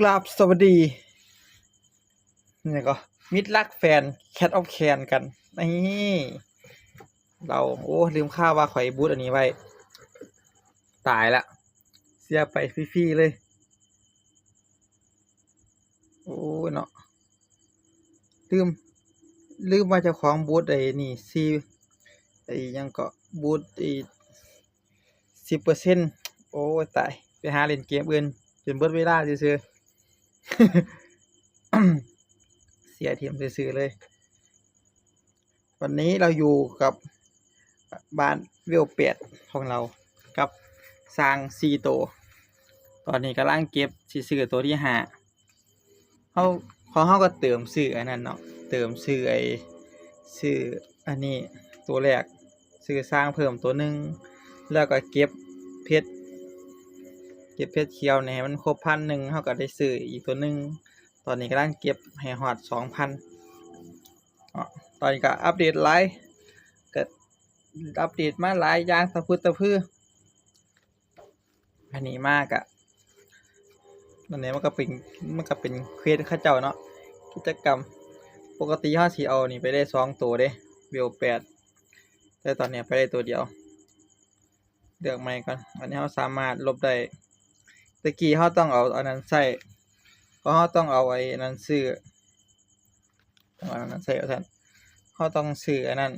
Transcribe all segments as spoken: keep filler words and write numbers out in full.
กราบสวัสดี นี่ก็ มิตรรักแฟน Cat of Can กัน นี่ เรา โอ้ ลืมข่าวว่าข่อยบูทอันนี้ไว้ ตายละ เสียไปฟรีๆเลย โอ้ยเนาะ ลืม ลืมว่าเจ้าของบูทไอ้นี่ สี่ ไอ้หยังก็ บูทไอ้ สิบเปอร์เซ็นต์ โอ้ยตาย ไปหาเล่นเกมอื่น จนเบิดเวลาซื่อๆ เสียทีมซื่อๆเลย วันนี้เราอยู่กับบ้านเวลแปดของเรา กับช้างสี่ตัว ตอนนี้กำลังเก็บสิซื้อตัวที่ห้า เฮา ของเฮาก็เติมซื้ออันนั้นเนาะ เติมซื้อไอ้ ซื้ออันนี้ตัวแรก ซื้อช้างเพิ่มตัวหนึ่ง แล้วก็เก็บเพชร เก็บเพชรเขียวนี่ให้มันครบพันหนึ่ง เฮาก็ได้ซื้ออีกตัวหนึ่ง ตอนนี้กำลังเก็บให้ฮอดสองพันเนาะ ตอนนี้ก็อัปเดตหลาย ก็อัปเดตมาหลายอย่างตะพึดตะพือ อันนี้มากอะ อันนี้มันก็เป็น มันก็เป็นเควสเขาเจ้าเนาะ กิจกรรม ปกติเฮาสิเอานี่ไปได้สองตัวเด้ เวลแปด แต่ตอนนี้ไปได้ตัวเดียว เลือกใหม่ก่อน อันนี้เฮาสามารถลบได้ ตะกี้เฮาต้องเอาอันนั้นใส่ เพราะเฮาต้องเอาไอ้อันนั้นซื้อ ต้องเอาอันนั้นใส่ว่าซั่น เฮาต้องซื้ออันนั้น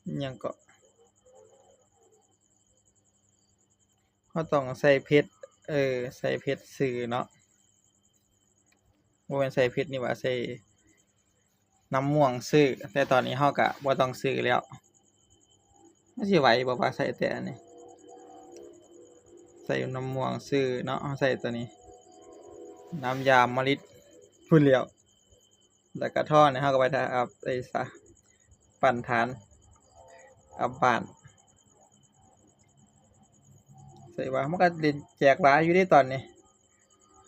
อิหยังเกาะ เฮาต้องใส่เพชร เออ ใส่เพชรซื้อเนาะ บ่แม่นใส่เพชรนี่หว่า ใส่น้ำม่วงซื้อ แต่ตอนนี้เฮาก็บ่ต้องซื้อแล้ว มันสิไหวบ่ว่าใส่แต่อันนี้ ใส่น้ำม่วงซื้อเนาะ เฮาใส่ตัวนี้ น้ำยาอมฤตพู้นแล้ว แล้วก็ท่อนี่เฮาก็ไปทาอัพไอ้ซะ ปั้นฐาน อัพบ้าน ใส่ว่ามันก็เล่นแจกหลายอยู่เด้ตอนนี้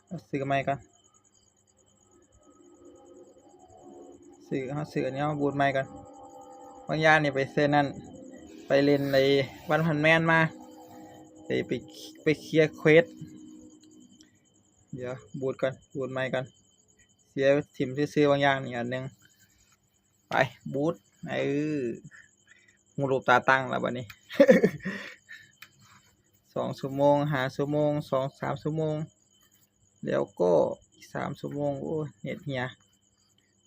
เอาซื้อใหม่ก่อน ซื้อ เฮาซื้ออันนี้ เฮาบูทใหม่ก่อน บางอย่างนี่ไปเซ็นนั่น ไปเล่นไอ้วันพันแมนมา ไป ไป ไปเคลียร์เควส เดี๋ยวบูทก่อน บูทใหม่ก่อน เสียถิ่มซื่อๆบางอย่างนี่อันหนึ่ง ไป บูท เออ หูรูปตาตั้งแล้วบัดนี้ สองชั่วโมง ห้าชั่วโมง สองสามชั่วโมง แล้วก็อีกสามชั่วโมง โอ้ย เน็ตเหีย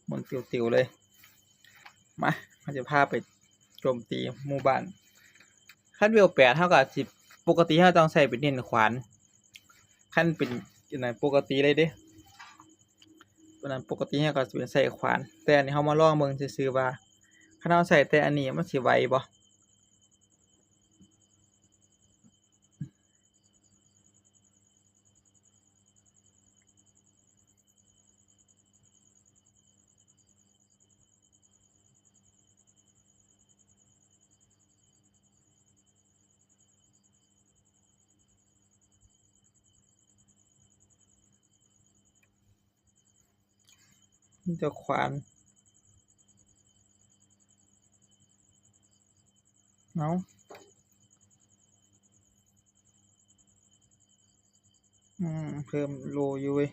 มันติวๆเลย มา เฮาจะพาไปโจมตีหมู่บ้าน คันเวลแปด เฮาก็สิ ปกติเฮาต้องใช้เป็นเน้นขวาน คันเป็นอันนั้นปกติเลยเด้ อันนั้นปกติเฮาก็สิเป็นใช้ขวาน แต่อันนี้เฮามาลองเบิ่งซื่อๆว่า คันเฮาใช้แต่อันนี้มันสิไหวบ่ มีแต่ขวาน เอ้า อืม เพิ่มโลอยู่เว้ย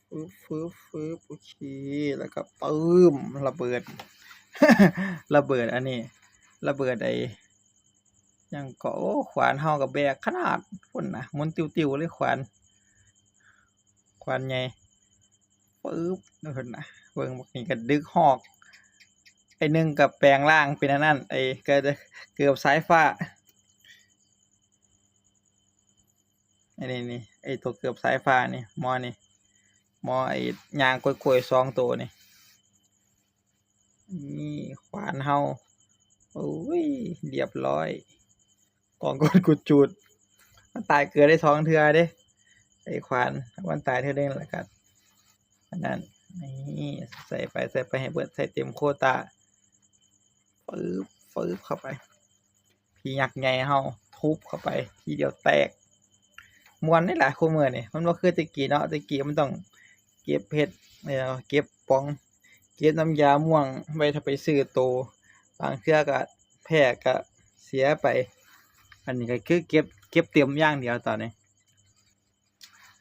ฟึบ ฟึบ ฟึบ โอเค แล้วก็ปึ้ม ระเบิด ระเบิดอันนี้ ระเบิดไอ้ หยังเกาะ โอ้ ขวานเฮาก็แบกขนาดพุ้นนะ หมุนติวๆเลยขวาน ขวานใหญ่ ปึ๊บ นั่นพุ้นนะ เบิ่งบักนี่ก็ดึกฮอก ไอ้หนึ่งก็แปลงร่างเป็นอันนั้น ไอ้ก็เกือบสายฟ้า อันนี้นี่ ไอ้ตัวเกือบสายฟ้านี่ หมอนี่ หมอไอ้ย่างกล้วยๆสองตัวนี่ นี่ขวานเฮา โอ้ย เรียบร้อย กองกลกูจูด มันตายเกิดได้สองเทื่อเด้ ไอ้ขวาน มันตายเทื่อหนึ่งแล้วก็ อันนั้น นี่ ใส่ไป ใส่ไปให้เบิด ใส่เต็มโควต้า ฟึบ ฟึบ เข้าไป ผียักษ์ใหญ่เฮา ทุบเข้าไป ทีเดียวแตก ม่วนนี่ล่ะ คู่มื้อนี่ มันบ่คือแต่กี้เนาะ แต่กี้มันต้องเก็บเพชร เอ่อ เก็บป๋อง เก็บน้ำยาม่วงไว้ถ้าไปซื้อโต บางเทื่อก็แพ้ก็เสียไป อันนี้ก็คือเก็บ เก็บเต็มอย่างเดียวตอนนี้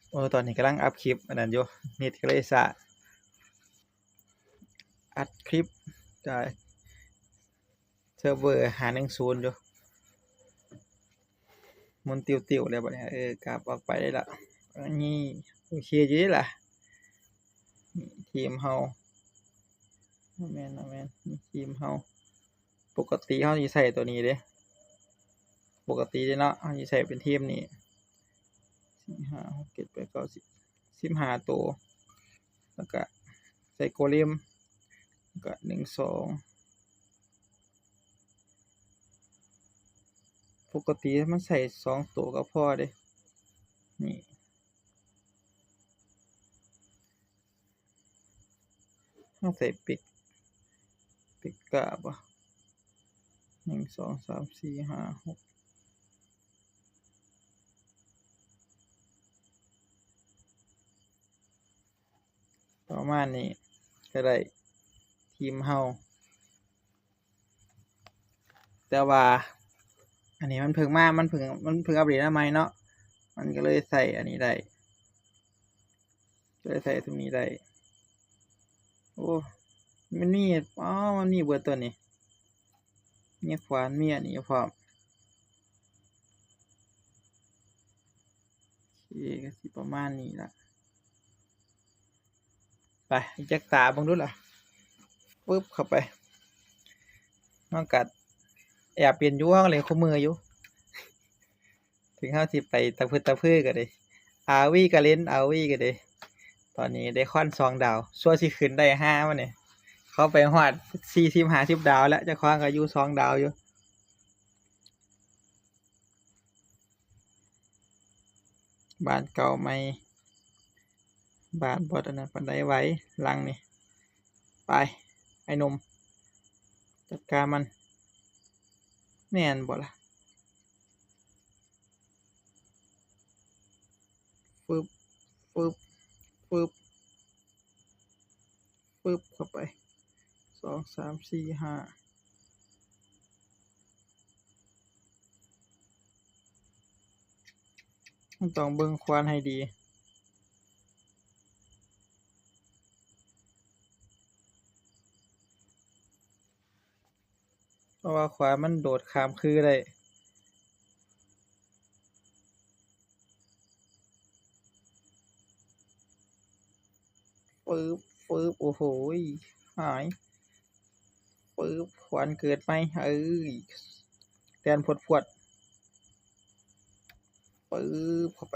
โอ้ ตอนนี้กำลังอัพคลิปอันนั้นอยู่ เน็ตก็เลยช้า อัดคลิปจากเซิร์ฟเวอร์ห้าหนึ่งศูนย์อยู่ หมุนติวๆ แล้วบัดนี้ เออ กลับออกไปได้ละ อันนี้โอเคอยู่เด้ล่ะ นี่ทีมเฮา บ่แม่น บ่แม่น นี่ทีมเฮา ปกติเฮาสิใช้ตัวนี้เด้ ปกติเด้เนาะ เฮาสิใช้เป็นทีมนี่ สี่ ห้า หก เจ็ด แปด เก้า สิบ สิบห้า ตัว แล้วก็ใส่โกเลม แล้วก็ หนึ่ง สอง ปกติมันใส่สองตัวก็พอเด้ นี่ เฮาใส่ปิก ปิกกาบ่ หนึ่ง สอง สาม สี่ ห้า หก ประมาณนี้ก็ได้ ทีมเฮา แต่ว่า อันนี้มันเพิ่งมา มันเพิ่ง มันเพิ่งอัปเดตมาใหม่เนาะ มันก็เลยใส่อันนี้ได้ ก็เลยใส่ตรงนี้ได้ โอ้ มันมี อ๋อ มันมีเบิดตัวนี้ มีขวาน มีอันนี้พร้อม โอเค ก็สิประมาณนี้ล่ะ ไป จักตาเบิ่งดูล่ะ ปึ๊บ เข้าไป มันก็แอบเล่นอยู่ เฮาเล่นคู่มืออยู่ ถึงเฮาสิไปตะพึดตะพือก็ดี อาร์วี ก็เล่น อาร์วี ก็ดี ตอนนี้ได้คอนสองดาว ซั่วสิขึ้นได้ห้าวันนี้ เขาไปฮอดสี่สิบ ห้าสิบ ดาวแล้ว เจ้าของก็อยู่สองดาวอยู่ บ้านเก่าใหม่ บ้านบ่อันนั้นปานใด ไหว หลังนี่ ไป ไอ้หนุ่ม จัดการมัน แม่นบ่ล่ะ ฟึบ ฟึบ ฟึบ ฟึบ เข้าไป สอง สาม สี่ ห้า มันต้องเบิ่งขวานให้ดี เพราะว่าขวานมันโดดข้ามคือได้ ฟึบ ฟึบ โอ้โหย หาย ฟึบ ขวานเกิดใหม่ เอ้ย แล่นพรวดๆ ฟึบ เข้าไป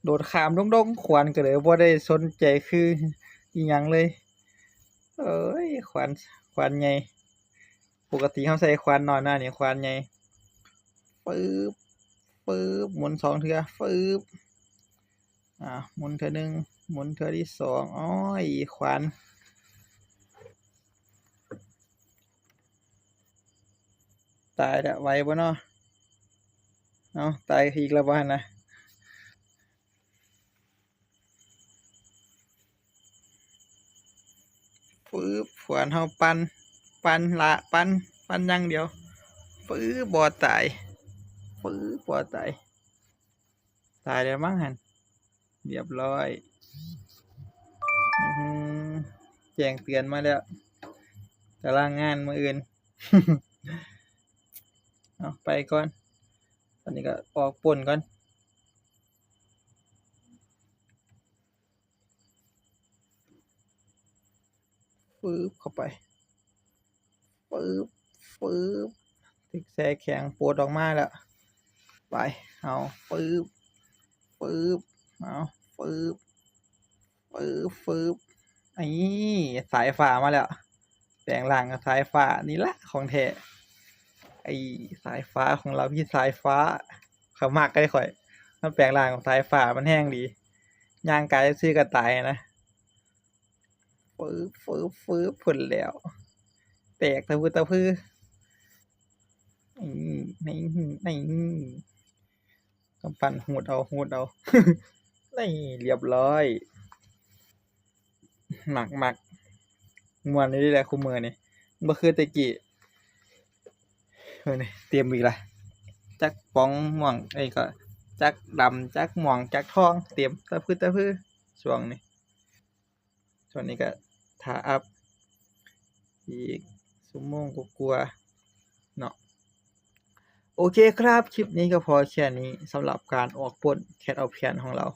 โดดข้ามดงๆ ขวานก็เลยบ่ได้สนใจคืออีหยังเลย เอ้ย ขวาน ขวานใหญ่ ปกติเฮาใส่ขวานน้อยนะ นี่ขวานใหญ่ ฟึบ ฟึบ หมุนสองเทื่อ ฟึบ อ่า หมุนเทื่อหนึ่ง หมุนเทื่อที่สอง โอ้ย ขวาน ตายแล้ว ไหวบ่เนาะ เอ้า ตายอีกแล้วบ่หั่นนะ ฟึบ ขวานเฮาปั่น ปั่นละ ปั่น ปั่นอย่างเดียว ฟึบ บ่ตาย ฟึบ บ่ตาย ตายแล้วมั้งหั่น เรียบร้อย อื้อหือ แจ้งเตือนมาแล้ว ตารางงานมื้ออื่น เอาไปก่อน ตอนนี้ก็ออกป่นก่อน ฟึบ เข้าไป ฟึบ ฟึบ ตึกแช่แข็งปลดออกมาแล้ว ไป เอา ฟึบ ฟึบ เอา ฟึบ ฟึบ ฟึบ นี่ สายฟ้ามาแล้ว แปลงร่างกับสายฟ้า นี่ละของแท้ ไอ้สายฟ้าของเรา พี่สายฟ้า เขามักได้ข่อย มันแปลงร่างกับสายฟ้า มันแฮงดี ย่างกายซื่อๆ ก็ตายนะ ฟึบ ฟึบ ฟึบ พุ้นแล้ว แตกตะพื้ตะพื้ นี่ นี่ นี่ กำปั้น หูดเอา หูดเอา นี่ เรียบร้อย มักมักม่วนอยู่เด้แหละคุมื้อนี่ บ่คือแต่กี้ เออนี่เต็มอีกละ จักป๋องม่วง เอ้ย ก็จักดำ จักม่วง จักทอง เต็มตะพื้ตะพื้ ช่วงนี้ ช่วงนี้ก็ถ่าอัพ อีกชั่วโมงกว่าๆ เนาะ โอเคครับ คลิปนี้ก็พอแค่นี้สำหรับการออกปล้น Clash of Clans ของเรา